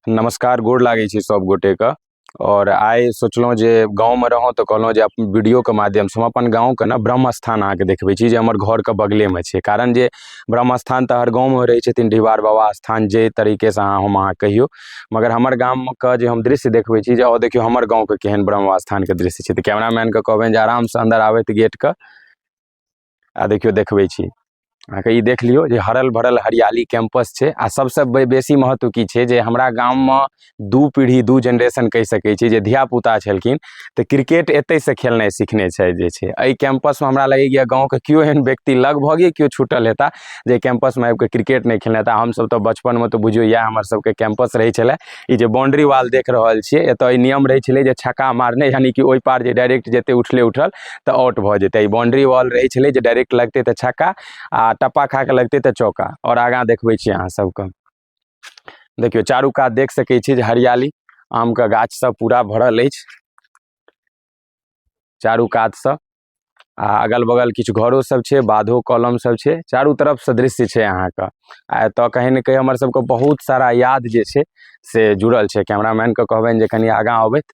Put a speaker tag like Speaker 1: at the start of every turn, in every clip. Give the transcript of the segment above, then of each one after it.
Speaker 1: नमस्कार, गोर लागै छी सब गोटेके। आओर आइ सोचलहुँ जे गाँवमे रहौं तऽ कहलहुँ जे वीडियोके माध्यमसँ हम अपन गाँवके ने ब्रह्म स्थान अहाँके देखबै छी, जे हमर घरके बगलेमे छै। कारण जे ब्रह्म स्थान तऽ हर गाँवमे रहै छथिन, डिहबार बाबा स्थान जे तरीकेसँ अहाँ हम अहाँ कहियौ, मगर हमर गामके जे हम दृश्य देखबै छी जे आउ देखियौ हमर गाँवके केहन ब्रह्म स्थानके दृश्य छै। तऽ कैमरामैनके कहबनि जे आरामसँ अन्दर आबथि गेटके आ देखियौ, देखबै छी अहाँके। ई देख लियौ जे हरल भरल हरियाली कैंपस छै। आ सबसँ बेसी महत्व की छै जे हमरा गाममे दू पीढ़ी, दू जेनरेशन कहि सकै छी जे धियापुता छलखिन तऽ क्रिकेट एतहिसँ खेलनाइ सिखने छथि जे छै एहि कैंपसमे। हमरा लगैए गाँवके केओ एहन व्यक्ति लगभगे केओ छूटल हेता जे कैंपसमे आबिकऽ क्रिकेट नहि खेलने हेता। हमसभ तऽ बचपनमे तऽ बुझियौ इएह हमर सबके कैंपस रहै छलै। ई जे बाउंड्री वाल देख रहल छियै, एतऽ ई नियम रहै छलै जे छक्का मारने, यानि कि ओहि पार जे डायरेक्ट जेतै उठले उठल तऽ आउट भऽ जेतै। ई बाउंड्री वॉल रहै छलै जे डायरेक्ट लगतै तऽ छक्का आ टप्पा खा कऽ लगतै तऽ चौका। आओर आगाँ देखबै छी अहाँ सबके। देखियौ, चारू कात देख सकै छी जे हरियाली, आमके गाछ सब पूरा भरल अछि चारू कातसँ आ अगल बगल किछु घरो सब छै, बाधो कलम सब छै। चारू तरफसँ दृश्य छै अहाँके। आ एतऽ कहीं ने कहीं हमर सबके बहुत सारा याद जे छै से जुड़ल छै। कैमरामैनके कहबनि जे कनि आगाँ अबैत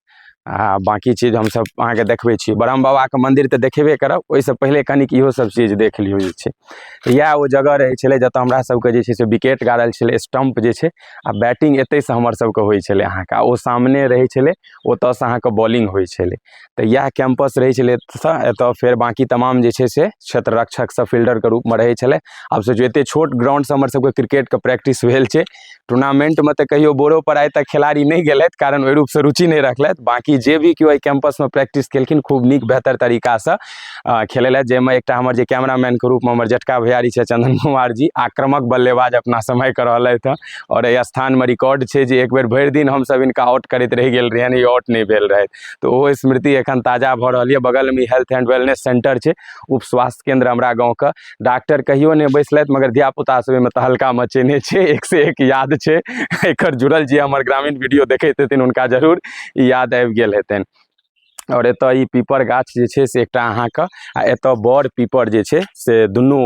Speaker 1: आ बाँकी चीज हमसब अहाँके देखबै छी। ब्रह्म बाबाके मन्दिर तऽ देखेबे करब, ओहिसँ पहिले कनिक इहो सब चीज देख लियौ। जे छै इएह ओ जगह रहै छलै जतऽ हमरा सबके जे छै से विकेट गाड़ल छलै, स्टम्प जे छै, आ बैटिंग एतैसँ हमर सबके होइ छलै अहाँके। आ ओ सामने रहै छलै, ओतऽसँ अहाँके बॉलिंग होइ छलै। तऽ इएह कैम्पस रहै छलै एतऽसँ। एतऽ फेर बाँकी तमाम जे छै से क्षेत्र रक्षक सब फील्डरके रूपमे रहै छलै। आब सोचियौ, एते छोट ग्राउंडसँ हमर सबके क्रिकेटके प्रैक्टिस भेल छै। टूर्नामेंटमे तऽ कहियो बोरो पर आइ तक खेलाड़ी नहि गेलथि, कारण ओहि रूपसँ रुचि नहि रखलथि। बाँकी जे भी केओ एहि कैम्पसमे प्रैक्टिस केलखिन, खूब नीक बेहतर तरीकासँ खेलेलथि, जाहिमे एकटा हमर जे कैमरामैनके रूपमे हमर जेठका भैयारी छथि, चंदन कुमार जी, आक्रामक बल्लेबाज अपना समयके रहलथि हँ। आओर एहि स्थानमे रिकॉर्ड छै जे एक बेर भरि दिन हमसभ हिनका आउट करैत रहि गेल रहियनि, ई आउट नहि भेल रहथि। तऽ ओहो स्मृति एखन ताजा भऽ रहल यऽ। बगलमे हेल्थ एंड वेलनेस सेंटर छै, उप स्वास्थ्य केंद्र। हमरा गाँवके डॉक्टर कहियो नहि बैसलथि, मगर धियापुता सब ओहिमे तहलका मचेने छै। एक से एक याद छै एकर जुड़ल। जे हमर ग्रामीण वीडियो देखैत हेथिन, हुनका जरूर ई याद आबि गेल हेतनि। आओर एतऽ ई पीपर गाछ जे छै से एकटा अहाँके, आ एतऽ बड़ पीपर जे छै से दुनू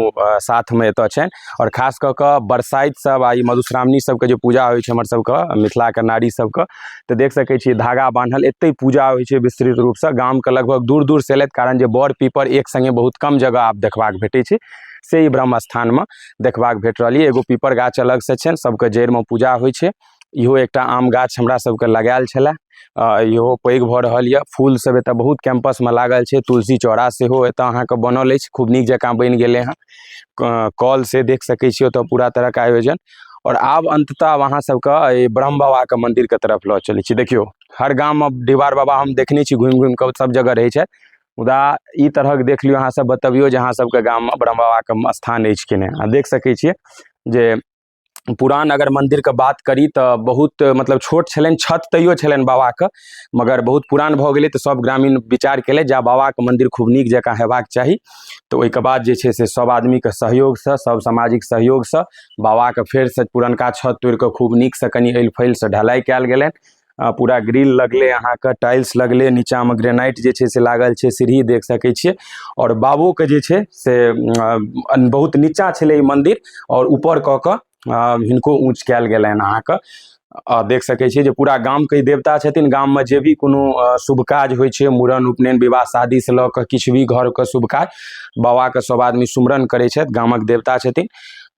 Speaker 1: साथमे एतऽ छनि। आओर खास कऽ कऽ बरसाइत सब आ ई मधुश्रावणी सबके जे पूजा होइ छै हमर सबके मिथिलाके नारी सबके, तऽ देख सकै छियै धागा बान्हल, एतै पूजा होइ छै विस्तृत रूपसँ। गामके लगभग दूर दूरसँ एलथि, कारण जे बड़ पीपर एक सङ्गे बहुत कम जगह आब देखबाक भेटै छै, से ई ब्रह्म स्थानमे देखबाक भेट रहल यऽ। एगो पीपर गाछ अलगसँ छनि, सबके जड़िमे पूजा होइ छै। इहो एकटा आम गाछ हमरा सबके लगायल छलए, इहो पैघ भऽ रहल यऽ। फूल सब एतऽ बहुत कैंपसमे लागल छै। तुलसी चौरा सेहो एतऽ अहाँके बनल अछि, खूब नीक जकाँ बनि गेलै हँ। कल से देख सकै छियै ओतऽ पूरा तरहके आयोजन। आओर आब अन्ततः आब अहाँ सबके एहि ब्रह्म बाबाके मन्दिरके तरफ लऽ चलै छी। देखियौ, हर गाममे डिहबार बाबा हम देखने छी, घुमि घुमि कऽ सब जगह रहै छथि, मुदा ई तरहक देख लियौ। अहाँ सब बतबियौ जे अहाँ सबके गाममे ब्रह्म बाबाके स्थान अछि कि नहि। आ देख सकै छियै जे पुरान अगर मन्दिरके बात करी तऽ बहुत मतलब छोट छलनि छत, तैयो छलनि बाबाके, मगर बहुत पुरान भऽ गेलै। तऽ सब ग्रामीण विचार केलथि जे आब बाबाके मन्दिर खूब नीक जकाँ हेबाक चाही। तऽ ओहिके बाद जे छै से सब आदमीके सहयोगसँ, सब सामाजिक सहयोगसँ बाबाके फेरसँ पुरनका छत तोड़िकऽ खूब नीकसँ कनि ऐल फैलसँ ढलाइ कयल गेलनि। पूरा ग्रिल लगलै अहाँके, टाइल्स लगलै, नीचाँमे ग्रेनाइट जे छै से लागल छै, सीढ़ी देख सकै छियै। आओर बाबोके जे छै से बहुत नीचाँ छलै ई मन्दिर आओर ऊपर कऽ कऽ हिनको ऊँच कयल गेलनि अहाँके। आ देख सकै छियै जे पूरा गामके ई देवता छथिन। गाममे जे भी कोनो शुभ काज होइ छै, मूड़न, उपनयन, विवाह शादीसँ लऽ कऽ किछु भी घरके शुभ काज, बाबाके सब आदमी सुमरन करै छथि, गामक देवता छथिन।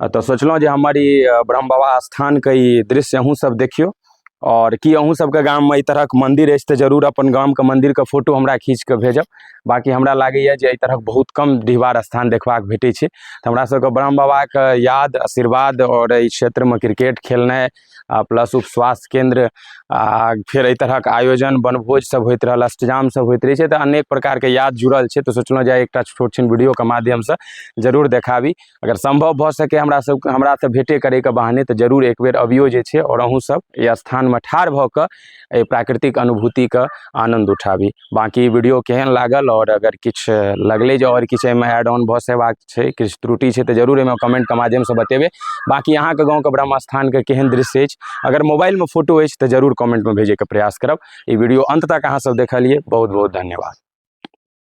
Speaker 1: तऽ सोचलहुँ जे हमर ई ब्रह्म बाबा स्थानके ई दृश्य अहूँ सब देखियौ। आओर की अहूँ सबके गाममे एहि तरहक मन्दिर अछि तऽ जरूर अपन गामके मन्दिरके फोटो हमरा खीचके भेजब। बाँकी हमरा लागैए जे एहि तरहक बहुत कम डिहबार स्थान देखबाक भेटै छै। तऽ हमरा सबके ब्रह्म बाबाके याद, आशीर्वाद आओर एहि क्षेत्रमे क्रिकेट खेलनाइ आ प्लस उप स्वास्थ्य केन्द्र आ फेर एहि तरहक आयोजन, वनभोज सब होइत रहल, अष्टजाम सब होइत रहै छै, तऽ अनेक प्रकारके याद जुड़ल छै। तऽ सोचलहुँ जे एकटा छोट छिन वीडियोके माध्यमसँ जरूर देखाबी। अगर सम्भव भऽ सकै हमरा सबके हमरासँ भेटे करैके बहाने, तऽ जरूर एक बेर अबियौ जे छै आओर अहूँ सब एहि स्थानमे ठाढ़ भऽ कऽ एहि प्राकृतिक अनुभूतिके आनन्द उठाबी। बाँकी वीडियो केहन लागल आओर अगर किछु लगलै जे आओर किछु एहिमे एड ऑन भऽ सेबाक छै, किछु त्रुटि छै, तऽ जरूर एहिमे कमेन्टके माध्यमसँ बतेबै। बाँकी अहाँके गाँवके ब्रह्म स्थानके केहन दृश्य अछि, अगर मोबाइलमे फोटो अछि तऽ जरूर कमेन्टमे भेजैके प्रयास करब। ई वीडियो अन्त तक अहाँ सब देखलियै, बहुत बहुत धन्यवाद।